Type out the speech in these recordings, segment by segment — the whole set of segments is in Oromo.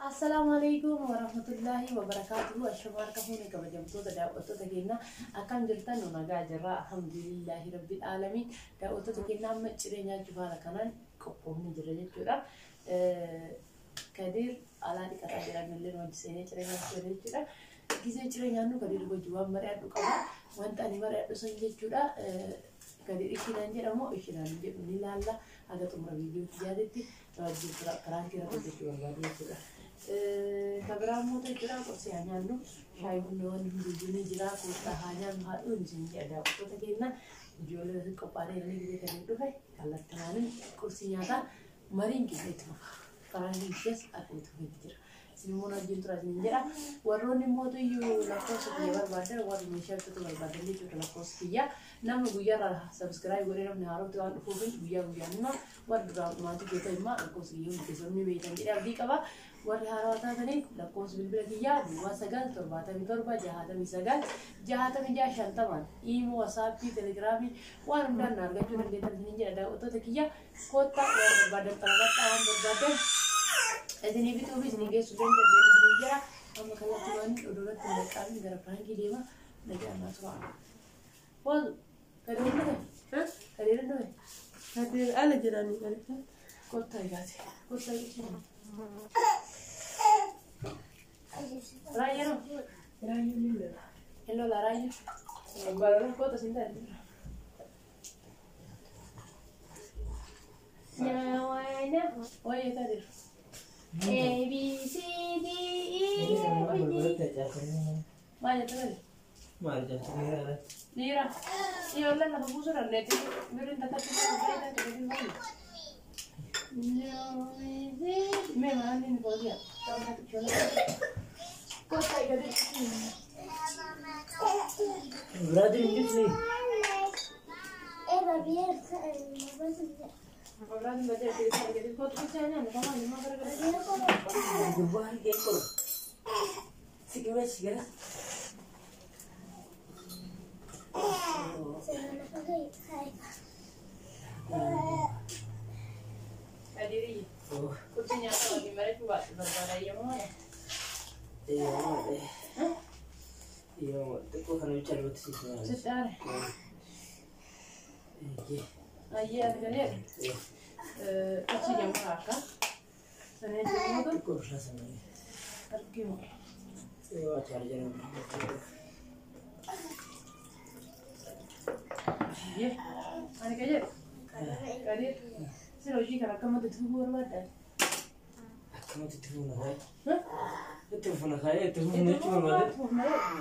Assalaamu alaikum warahmatullaahi wabarakaatuhu. Ashama harka fuune kabajamtoota daawwattoota keenya, akkam jirtan? Nu nagaa jirra, alhamdulillaahi rabbil aalamiin. Daawwattoota keenya, amma ciree nyaachuuf haala kanaan qophoofnee jirra jechuudha. Kadir alaa dhiqataa jira, nullee hojii seenee ciree nyaachuu jira jechuudha. Gizee ciree nyaannu Kadir hojii waan mari'adhu qaba. Wanta ani mari'adhu san jechuudha. Kadir ishinaan jedhamu ishinaan jedhu ni laalla, haga xumura viidiyoo kiyyaatitti wajjin prankii irratti hojjechuu barbaade jechuudha. Kabiraa immoo jechuudha, qorsii haa nyaannu, shaayii bunni waan hundiyyuu ni jira, koottaa haa nyaannu, haa dhuunnu isin jedha. Daawwattoota keenya, ijoollee asitti qophaa'anii jiranii, gizee kan dhufe kallattimaanin qursii nyaataa mariin keenya itti fufa. Prankiin kiyyaas akkuma itti fufetti jira. Isin immoo na wajjin tura isin jedha. Warroonni immoo iyyuu lakkoofsa kiyya barbaadan, warri meeshaa bitatu barbaadan jechuudha, lakkoofsa kiyya. Namni guyyaarraa subscribe godhee, namni haarootti waan dhufuuf guyyaa guyyaan hima. Warri duraan maatii kee ta'e immoo lakkoofsa kiyya hundi keessan ni beektan jedhee abdii qaba. Warri haarawaa taataniif lakkoofsa bilbila kiyyaa 0977696650n Imo, WhatsAppii, Telegramii waan hundaan na argachuu dandeettan isiniin jedha. Daawwattoota kiyya, koottaa, waan barbaadan xalabadhaa, waan barbaadan isinii bituu fi isinii geessuu dandeettan isiniin jedha. Amma kallattii waan oduu irratti hin dhaqqabin gara prankii deema, nagaa naa tura. Wal Kadir dhufe? Kadir dhufe? Kadir ala jiranii kan. Kottaa egaate. Kottaa jechuun. Raayyaa no? Raayyuu ni lola. Hin lola raayyaa. Balala kota sin taate. Nyawaana. Wayyee Kadir. A B C D E F G. Maal jette Kadir? Maal jettu dhiira? Dhiira. Ijoolleen lafa buusuu dandeetti. Birriin takkatti baay'ee. Mee maal inni boodiya? Kottaa egalee. Biraatiin hin jirtu. Mabraatiin badee egalee. Kottu seenaan kamaa ilmaa gara gara. Gurbaan kee qola. Siqimee sigara. Kadirii. Kursi nyaata waliin mari'achuu barbaada yommuu. Yoo xiqqoo kana bicha namatti siif. Sitti aare. Ayyee, ati galee. Kursi jammaa akka. Sanee jedhamutu Xiqqoo bishaan sana. arginu. Yoo chaarjara. Ayyee. Ani ka jedhu. Kadir. Sira hojii kana akkamatti itti fufuu barbaadda? Akkamatti itti fufna kaa'ee? Itti fufna kaa'ee, itti fufna jechuun barbaade.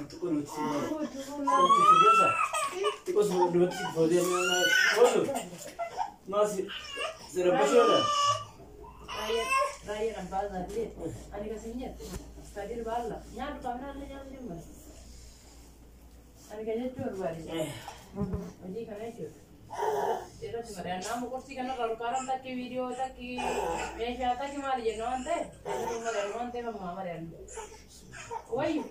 Xiqqoo namatti siif. Itti fufna. Xiqqoo namatti siif footee oolu. Maasi sirabashoodha. Raayyaan abbaa isaatii ani kasin jedhe Kadir baalla nyaadhu qabnaan nyaadhu jimma ani ka jechuu barbaade hojii kana jechuudha. Irratti mari'annaa amma qorsii kanarra olkaaran, takki viidiyoo, takki meeshaa, takki maali jenna waan ta'eef, irratti mari'annu waan ta'eef ammaa mari'annu. Wayyu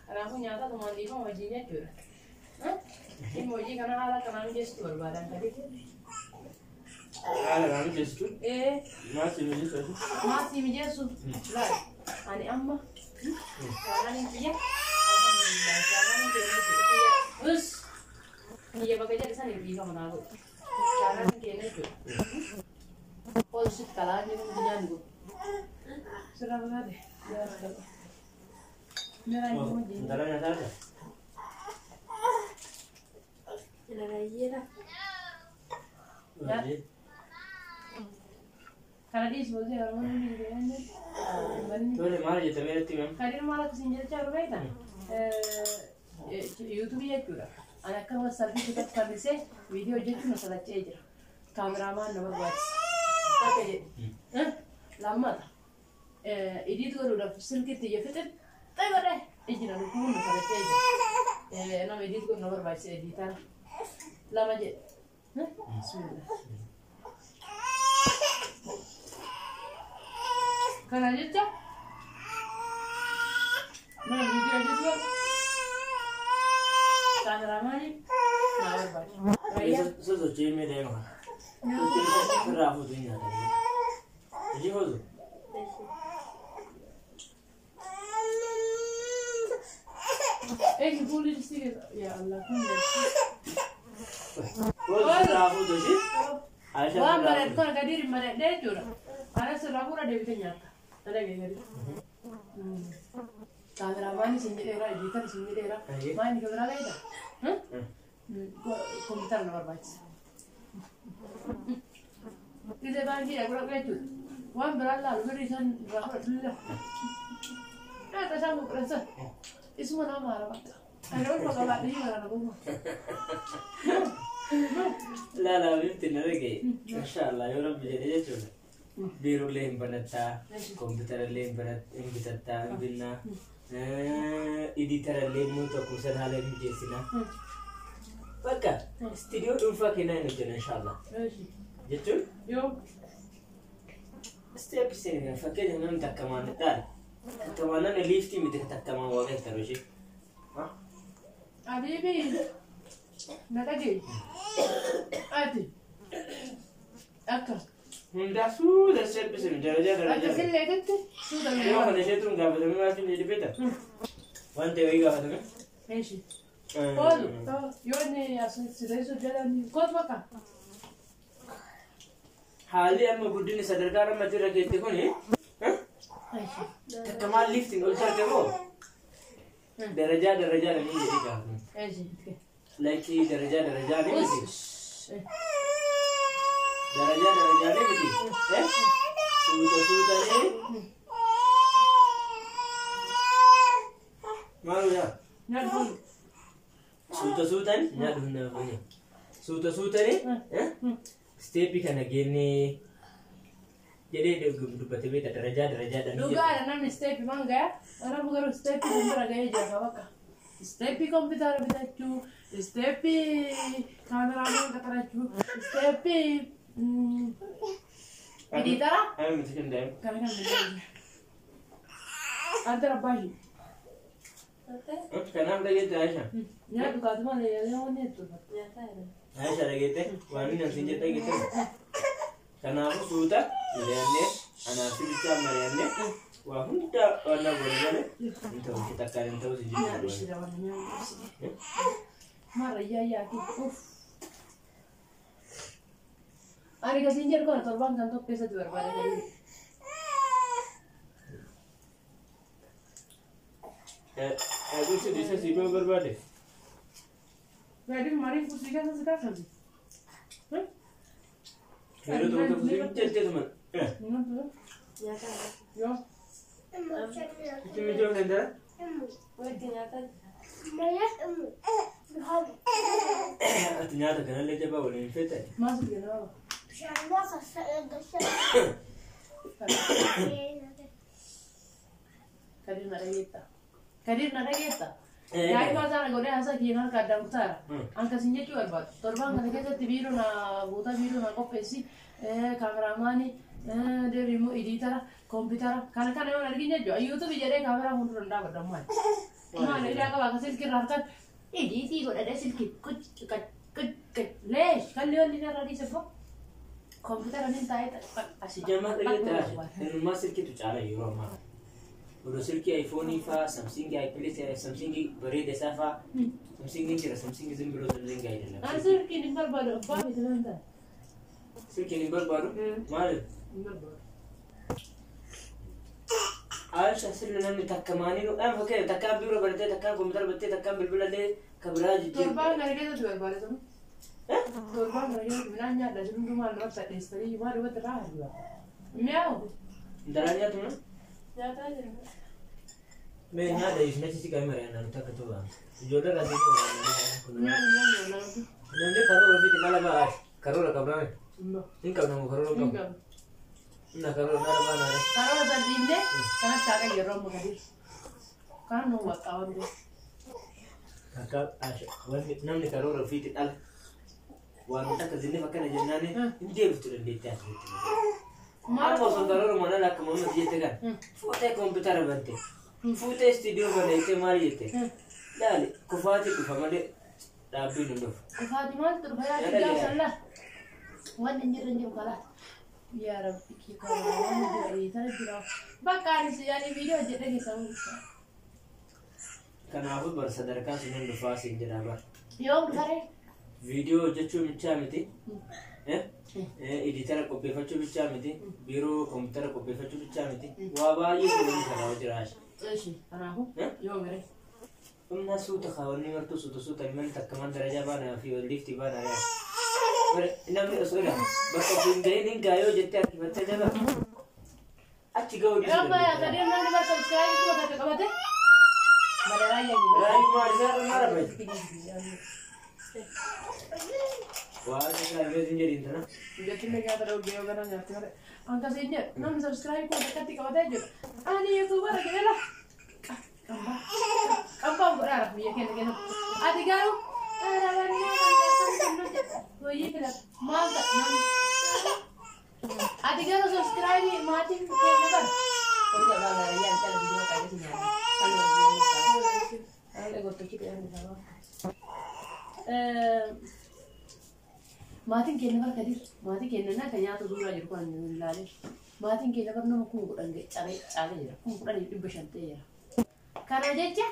kanaafuu nyaata tumaan dhiifama hojii jechuudha. Dhimma hojii kana haala kanaan mijeessitu barbaadan Kadir. Haala kanaan mijeessitu. Ee. Maasi mijeessu. Maasii mijeessu laal, ani amma chaanaaliin kiyya, alhamdulillah, chaanaaliin keenya kiyya us kiyya bakka jedhe saniif dhiifama naa godhu, chaanaaliin keenya jechuudha. Ol sit kalaa jiru nyaanni godhu sirra fagaate. Intala nyaataa jira. Raayyeedha. Kana dhiisi boodee harmoonni ni jiru. Tole, maal jettamee irratti himam? Kadir, maal akkasiin jechaa jiru beektaa? YouTubeii jechuudha. Ani akkasumas salphii keessatti farrisee viidiyoo hojjechuun na salachee jira. Cameraman na barbaachisa. Akka jedhe. Lammata. Edit godhuudhaaf silkitti ija fixin godhee iji na dhukkubuun na salachee jira. Nama edit godhu na barbaachisa, editor. Lama jedhe. Bismillah. Kana jecha nama viidiyoo hojjetu cameramanii naa barbaachisa. Raayyaa. Sosochii mee deema kana. Sosochii irraa fuutu hin nyaatan. Hojii fuutu. Eegi fuulli distii keessa. Yaa Allah kun. Fuula sirraa fuutu ishee. Aisha Waan sirraa bareedu fuutu. kana gadi mareedhee jechuudha. Ana sirraa fuula deebitee nyaatta. Dalagee gadi. Kaameraamaanii isin jedheera, ediitar isin jedheera. Maayini kameraa gaheedha? Kompiitara na barbaachisa. Gisee baankii dhaquu dhaquu jechuudha. Waan biraan laalu birrii isaan irraa fudhatu lila. Nyaata isaan qopheessan. Isuma nama haara bakka. Ani ulfa qabaadhee mana na goma. Laala bifti na dhagaye. Inshaallah yoo rabbi jedhe jechuudha. Biiroolee hin banattaa, kompiitarallee hin bitattaa, hin binnaa. Ediitarallee immoo tokko san haala hin mijeessinaa. Bakka istiidiyoo dhuunfaa kennaa hin hojjenna inshaallah. Jechuun Yoo step seenaa fakkeenya namni takkamaan dhaala. Takkamaan namni liiftii miti takkamaan waaqeffatan ishee. Habibi na dhagaye. Ati akka Hundaa suuta step seenaa darajaa akka darajaa. silleetitti suuta Yeroo kana isheetu hin gaafatame maal hin jedhe beektaa? Waan ta'e wayii gaafatame. Eeshi. Oolu yoo inni as sireessu jedhan kootu bakka. Haalli amma guddinni sadarkaa ammatti irra keetti kuni Eeshi. takka maal liiftiin ol tarte moo darajaa darajaa ni jedhi gaafatame. Eeshi. Lakkii darajaa darajaa ni miti. Darajaa darajaa ni miti. Suuta suuta ni. Maal yaa? Nyaadhu. Suuta suutaan nyaadhu hin nama. Suuta suutani steepii kana geennee jedhee dubbate beekta darajaa darajaadhaan. Dhugaadha namni steepii maan gayaa? Oromoo garuu steepii kun bira gahee jira bakka. Steepii kompiitara bitachuu, steepii kaameraamaan qaxarachuu, steepii ediitara. Amma miti kan daa'ima. Kana kan bitachuu. Ante rabbaashi. Kanaaf dhageette Aisha. Nyaadhu kaatu malee yaadee waan hedduu. Aisha dhageette waan inni asiin jedhe dhageette. Kanaafuu suuta mari'annee anaaf bichaa mari'annee waa hunda waan goone malee hin ta'u takkaan hin ta'u si Nyaadhu jechuudha. shira waan nyaadhu. Mara yaa yaati. Uff. Ani kasiin jedhu kana torbaan kan tokko keessatti barbaada galii. Eegumsi dhiisa sii ba'uu barbaade. Gaadiin mariin kusii keessa si kaasati. Yeroo tokko tokko si jetteetuma. Yoo. Itti mijoon danda'a. Ati nyaata kanallee jabaa waliin hin feetan. Maal si kenna baba? Kadir na dhageetta. Kadir na dhageetta. Daa'ima sana godhee haasaa kiyyaan harka addaan kutaara. Akkasiin jechuu barbaadu. Torbaan kana keessatti biiroo na guutaa biiroo na qopheessi kaameraamaanii deebi immoo ediitara kompiitara kana kana yoo argin jechuudha. Yuutuubii jedhee kaameraa fuuldura hin dhaabadhu maali. Maali ijaa qaba akka silkii irraa harkaan ediitii godhadhee silkii kuc qac kuc qac leesh kalli olli narra dhiise fo kompiitara nin taa'ee Si jamaa dhageetta innumaa silkiitu caala yeroo ammaa. Odoo silkii aayifoonii faa samsingii aayipilis samsingii bareeda isaa faa samsingiin jira samsingii zim biloo samsingii ayidala. Ani silkiin hin barbaadu abbaa miti nan ta'a. Silkiin hin barbaadu maali? Hin barbaadu. Aisha sirna namni takka maanii nu dhaan fakkeenya takkaan biiroo baratee takkaan kompiitara baratee takkaan bilbilallee kan biraa jijjiiru. Torbaan kana keessatti barbaade sun. Torbaan kana keessatti midhaan nyaadha jiru hundumaa irratti hadheessanii maal irratti irraa halluu. Mi'aawu. Intalaan nyaatu na? Nyaataa jira. Mee nyaata isinachi si qabi mari'annaa nuti akka ta'u ijoollee irraa si Nyaanni nyaanni nyaanni. Namni karoora ofiitiin ala ba'aa karoora qabnaa hin qabnamu karoora Hin qabu. qabu. Inna karoora ala ba'aa naara. Karoora san dhiibnee kanatti haqa yeroo amma gadi. Kan nu waxxaa wanti. Akka wanni namni karoora ofiitiin ala waan akka zinni fakkana jennaan hin deebiftu dandeettii asirratti. Amma osoo karoora mana akka mamma jette kan fuutee kompiitara bante fuutee istiidiyoo baneettee maal jette laali kufaatii dhufa malee dhaabbiin hin dhufu. Kufaati maaltu dhufa yaa gaafsan laa. Wanni hin jirre hin jiru kalaas. Yaa Rabbi kee kana waan jira tana jira. Bakka ani si yaani viidiyoo hojjedhe keessa mul'isa. Kanaafuu bar sadarkaa sun hin dhufaa siin jedhaa bar. Yoom dhufaree? Viidiyoo hojjechuu bichaa miti. Editara qopheeffachuu bichaa miti. Biiroo kompiitara qopheeffachuu bichaa miti. Waa baay'ee kunuun kanaa hojii Ishi kanaafuu yoom ree? Humna suuta kaawwanni martuu suuta suuta himan takka man darajaa baanaa fi ol liiftii baanaa yaa. Namni osoo ilaalu bakka ofii hin gahin hin gaayoo jettee harkifattee jala achi ga'uu dhiisuu Amma dandeetta. kadir namni bar subscribe kuma takka qabate. Madaraa yaani. Raayii maal isaa irra maal argate? Waa isaa hin jedhin tana. Jechuun nyaata dhugee yoo gara nyaatti malee. Akkasii jedhu namni subscribe kuma takkatti qabatee jiru. Ani YouTuber jedhee la. Qambaa. Qambaa godhaara biyya keenya keessatti. Ati garuu hojii filata. Maal ta'a namni. Ati garuu subscribe maatiin keenya bara. Hojii abbaa gaarii yaa cala biyya maqaa keessa nyaata. Kan biyya maqaa. Haala gortochi ta'e ni. Maatiin keenya bara Kadir, maatiin keenya naa kan nyaata duuraa jiru kan hin ilaalin. Maatiin keenya bara nama 10,000 calee caalee jira. 10,500 ta'ee jira. Kana jecha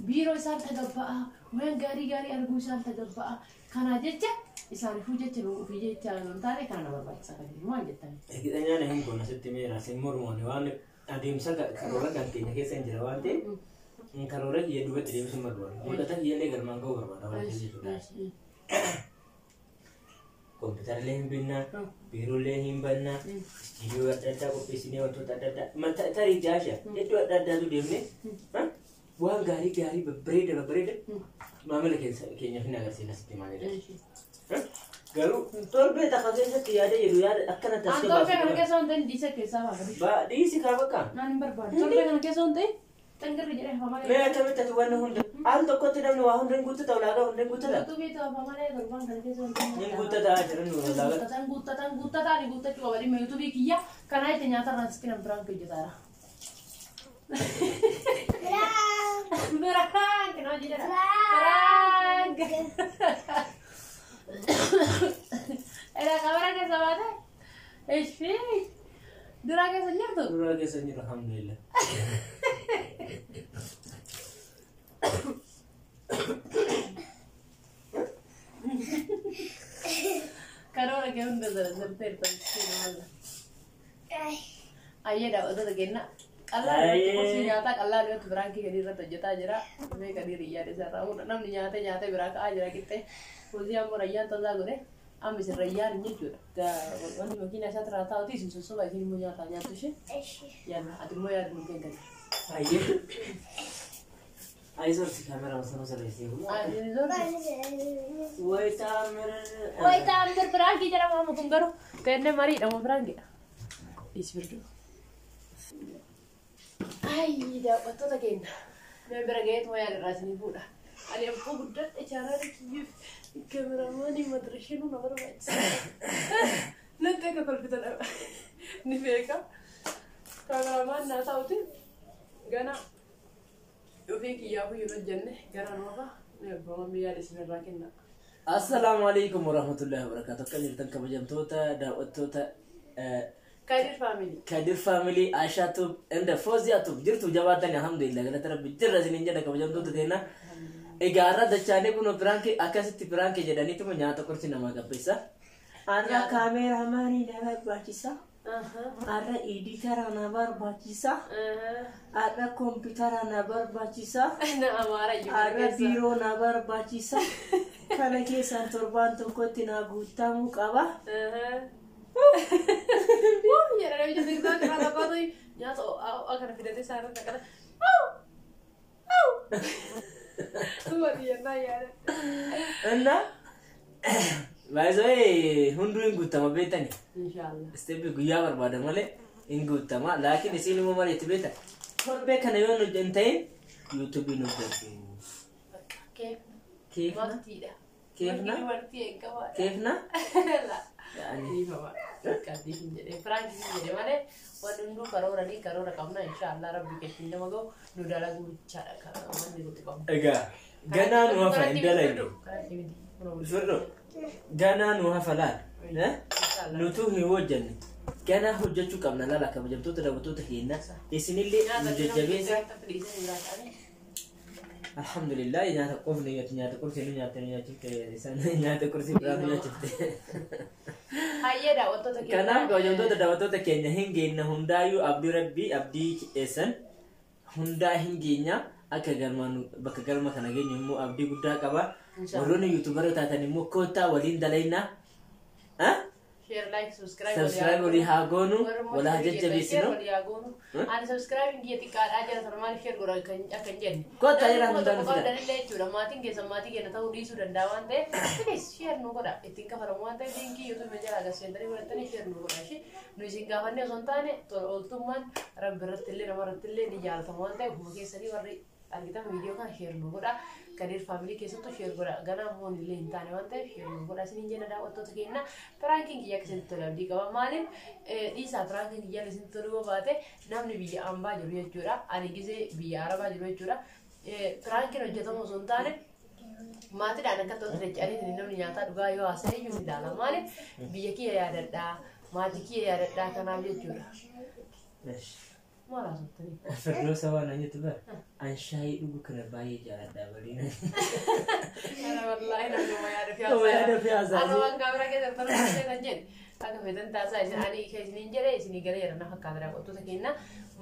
biiroo isaan tagabba'aa, waan gaarii gaarii arguu isaan tagabba'aa. Kana jecha isaaniifuu jecha nu ofii jecha nu hin taane kana na barbaachisa kan jiru maal jettani? Hidhanyaan hin kun asitti meera sin mormoone waan adeemsa karoora kan keenya keessa hin jira waan ta'eef karoora kiyya duubatti deebisuun barbaada. Mul'ata kiyyallee galmaan ga'uu barbaada waan ta'eef jechuudha. Kompiitarallee hin binnaa, biiroolee hin bannaa, istiidiyoo adda addaa qopheessinee wantoota adda addaa tarii jaasha iddoo adda addaatu deemnee waan gaarii gaarii babbareeda babbareeda maamila keenyaaf hin agarsiisna sitti maalidha. Garuu torbee takka keessatti yaada jedhu yaada akkana An tasgabbaaf. torbee kana keessa wanti inni dhiisa keessaa ba'a. Dhiisi kaa bakka. Naan hin barbaadu. Torbee kana keessa wanti xangirri jedhee hafa malee. Mee akkamitti ati wanni hunda al tokkotti namni waa hunda hin guuttata ulaagaa hunda hin guuttata. Yuutuubii ta'u hafa malee torbaan kana keessa wanti. Hin guuttata jiran ulaagaa. Guuttatan guuttatan guuttataan guuttachuu qaba dhimma yuutuubii kiyya kanaa itti nyaatarraan sitti nam biraan hojjetaara. Prank nama jedha. Prank. Era kamera keessa baate. Ishii duraa keessa hin jirtu. Duraa keessa hin jiru alhamdulillah. Karoora kee hunda zarazarteerta miskiina. Ayyee daawwattoota keenya Qallaan irratti qophii nyaataa qallaan irratti biraankii gadi irratti hojjetaa jira. Mee gadi riyyaan isa irraa fuudha. Namni nyaatee nyaatee biraa ka'aa jira qixxee. Hojii ammoo rayyaan tasaa godhe amma isin rayyaan hin jechuudha. Wanti makiina isaa irraa taa'uti isin sossoba isin immoo nyaataa nyaattu ishee. Yalla ati immoo yaadu nu kennan. Ayyee. Ayi sorti kameraa sana sirreessee. Wayi taamir. Wayi taamir biraankii jedhama amma kun garuu kennee mariidha moo biraankiidha. Dhiis birduu. Ay, daawwattoota keenya. Mee bira ga'eetuma yaada irraa isinii fuudha. Ani ammoo guddadhe chaanaala kiyyeef kaameraamaanii madarashinuu na barbaachisa. Natti akka kolfitan ni beeka. Kaameramaan naa ta'uti gana dhufee kiyyaafuu yeroo hojjenne gara noofa mee abbaa yaada isinirraa kenna. Assalaamu alaikum warahmatullahi wabarakatuh. Akkam jirtan kabajamtoota daawwattoota Kadir Family. Kadir Family, Aisha Tube, and Fozia Tube. Jirtu jabaatani alhamdulillah galata rabbi jirra isiniin jedha kabajamtoota teena. Egaa har'a dachaanee kun piraankii akkasitti piraankii jedhaniituma nyaata qorsi namaa qopheessa. Har'a kaameraamaanii na barbaachisa. Har'a editara na barbaachisa. Har'a kompiitara na barbaachisa. Na amaara iyyuu. Har'a biiroo na barbaachisa. Kana keessaan torbaan tokkotti na guutamuu qaba. Jedha namicha TikTok irraa tokkotu nyaata ho'aa kana fidatee isaa irratti akkana. Dubartii jennaan yaada. እና baay'ee hunduu hin guutama beektani. Inshaallah. Steppi guyyaa barbaada malee hin guutama. Laakiin isin immoo maal itti beekta? Torbee kana yoo nu hin ta'in yuutuubii nu hojjetu. Keefna. Keefna? Martiidha. Keefna? Martii eegamaadha. Keefna? Qalbii hin jedhee firaankii hin jedhee malee wanni hunduu karoora ni karoora qabna inshaallah rabbi keessa nama ga'u nu dalaguu bichaadha wanni nuti qabnu. Egaa ganaa nu hafa hin dalagnu. Firdo ganaa nu hafa laal. Nutu hin hojjenne. Ganaa hojjechuu qabna laala kabajamtoota daawwattoota keenya. Isinillee nu jajjabeessa. Alhamdulillah, nyaata qofni nyaata qursii nu nyaatte, nu nyaachifte, isaan nyaata qursii biraa nu nyaachifte. Hayyee, daawwattoota keenya. Kanaaf kabajamtoota daawwattoota keenya, hin geenna hundaayyuu, abdii rabbii abdii keessan hundaa hin geenya. Akka galmaan bakka galma kana geenyu immoo abdii guddaa qaba. Warroonni YouTuber taatan immoo koottaa waliin dalaynaa. Share, like, subscribe. Subscribe walii haa goonu, wal haa jajjabeessinu. Walii haa goonu. Ani subscribe kiyya xiqqaadhaa jira sana, maaliif share godha kan akka hin jenne. Koottaa jira, Namni hundaan tokko nu fida. qabdanillee jechuudha. Maatiin keessan maatii keenya ta'uu dhiisuu danda'a waan ta'eef, please share nu godha. Ittiin kafalamu waan ta'eef, liinkii YouTube jalaa gad seentanii godhatanii share nu godha. Ishee nu isin gaafannee osoo hin taane, tola ooltummaan rabbi irratti illee nama irratti illee ni jaalatama waan ta'eef, ofuma keessanii warri argitan viidiyoo kana share nu godha. Kadir Family keessattuu share godha. Ganaa foon illee hin taane waan ta'eef, share nu godha. Isiniin jenna, daawwattoota keenya, prankiin kiyya akka isinitti tole abdii qaba. Maaliif dhiisaa, prankiin kiyya isinitti toluu yoo baate, namni biyya ambaa jiru jechuudha. Ani gisee biyya arabaa jiru jechuudha. Prankiin hojjetamu osoo hin taane, maatiidhaan akka ta'utti dacha'anii namni nyaataa dhugaa yoo haasa'e iyyuu ni ilaala. Maaliif, biyya kiyya yaadadhaa, maatii kiyya yaadadhaa, kanaaf jechuudha. Maal haasoftanii? Firdoosa waan an jettu bara an shaayii dhugu kana baay'ee jaaladha waliin. Ana wallaahi namni yaada fi Nama yaada fi haasa'aa. Ana waan kaameraa keessa toluu kan jedhe. Akka feetan taasaa isin, ani kan isiniin jedhe isinii galee jira na fakkaata, daawwattoota keenya.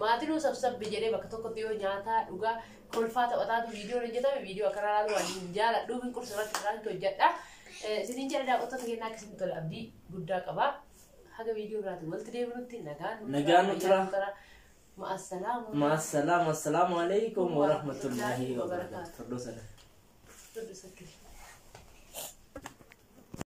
Maatiin nuu sabsabbi jedhee bakka tokkotti yoo nyaataa dhugaa kolfaa taphataatu viidiyoon hojjetame, viidiyoo akkana ilaaluu waan hin jaaladhu, hin qursa irratti prank hojjedha. Isiniin jedhe, daawwattoota keenya, akka isin tole abdii guddaa qaba. Haga viidiyoo biraatiin walitti deebinutti nagaan nu Nagaan nu tura. Ma'asalaama. Ma'asalaama, assalaamu alaikum warahmatullaahi wabarakaatu. Firdoosa. Rabbi sakkiri.